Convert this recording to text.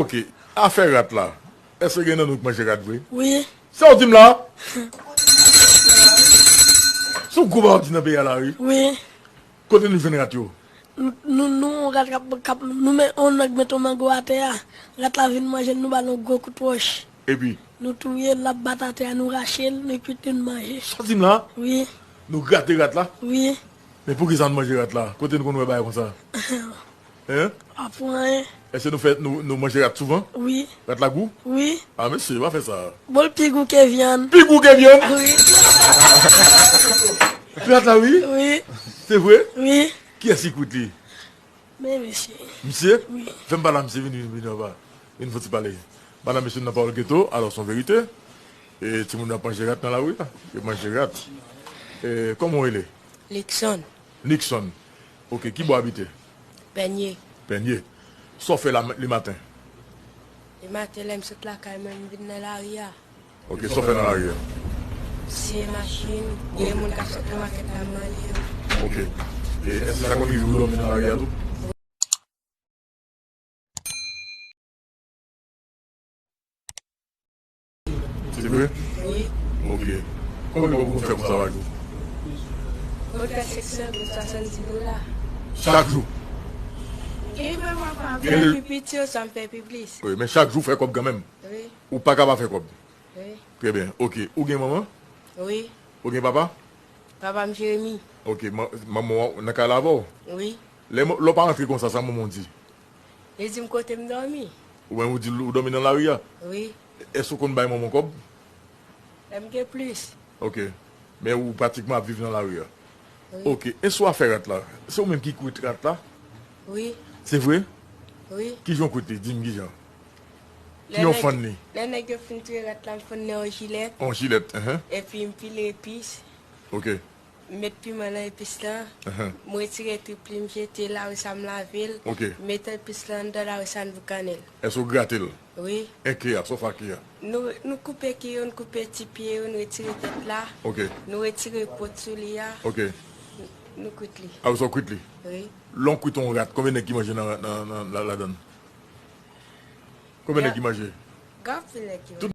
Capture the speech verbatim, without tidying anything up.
Ok, afè rat la, èske gen nan nou k manje rat vre? Wi. Sa w di m la? Sou gwo ba w di nan peyi a la, wi. Wi. Kote nou jwenn rat yo? Nou, nou, nou, rat k ap, k ap, nou men, on nèg met on mango atè a. Rat la vin manje l, nou ba l on gwo kout wòch. Epi? Nou touye l, l ap bat atè a, nou rache l, nou kuit li, nou manje. Sa w di m la? Wi. Nou grate rat la? Wi. Men poukisa nou manje rat la? Kote nou konn wè bagay konsa? Hein? Pa pou anyen. Èske nou fè, nou, nou manje rat souvan? Wi. Rat la gou? Wi. Ah, mesye, pa fè sa. Bon, l pi gou ke vyann. Pi gou ke vyann? Wi. Rat la, wi? Wi. Se vre? Wi. Kiyès ki kwit li? Men, mesye. Misye? Wi. Fè m pale a misye, vini, vini anba. Vin fò ti pale. Madanm, mesye, nan Pawòl Geto, alò, se yon verite. E timoun yo ap manje rat nan lari a. Yo manje rat. E, kòman w rele? Likson. Nixon. Ok, ki bò w abite? Pènye. Pènye. Sa w fè la, le maten? Le maten, lè m sot lakay mwen, m vin nan lari a. Ok, sa w fè nan lari a? Siye machin, gen moun k ap sot nan makèt la, m mande yo. Ok. E èske sa konn rive w dòmi nan lari a tou? Se vre? Wi. Ok. Konbyen kòb ou konn fè konsa pa jou? Mwen fè senk san goud, swasanndiz dola. Chak jou? Gen lè m ap fè pi piti, oswa m fè pi plis. Wi, men chak jou w fè kòb kanmenm? Wi. Ou pa ka pa fè kòb? Wi. Trè byen. Ok. Ou gen manman? Wi. Ou gen papa? Papa m Jeremi. Ok. Ma-, manman w nan kay la avè w? Wi. Lè, lè w pa rantre konsa, sa manman w di? Li di m kote m dòmi. Ou menm ou di l ou dòmi nan lari a? Wi. Èske w konn bay manman w kòb? Lè m gen plis. Ok. Men ou pratikman ap viv nan lari a? Wi. Ok. E sou afè rat la? Se ou menm ki kwit rat la? Wi. Se vre? Wi. Kijan w kwit li? Di m kijan. Ki yon fann li? Lè nèg yo fin touye rat la, m fann nan yon jilèt. Yon jilèt, enhen. Epi m pile epis. Ok. M met piman nan epis lan. Enhen. M retire trip li, m jete l, apre sa m lave l. Ok. M met epis lan anndan l, apre sa n boukannen l. Èske w grate l? Wi. E ke a, sa w fè ak ke a? Nou, nou koupe ke yo, nou koupe ti pye yo, nou retire tèt la. Ok. Nou retire po sou li a. Ok. Nou kwit li. Apre sa w kwit li? Wi. Lè w kwit yon rat, konbyen nèg ki manje nan, nan, nan, la, ladann? Konbyen nèg ki manje? Gen anpil nèg ki manje. Tout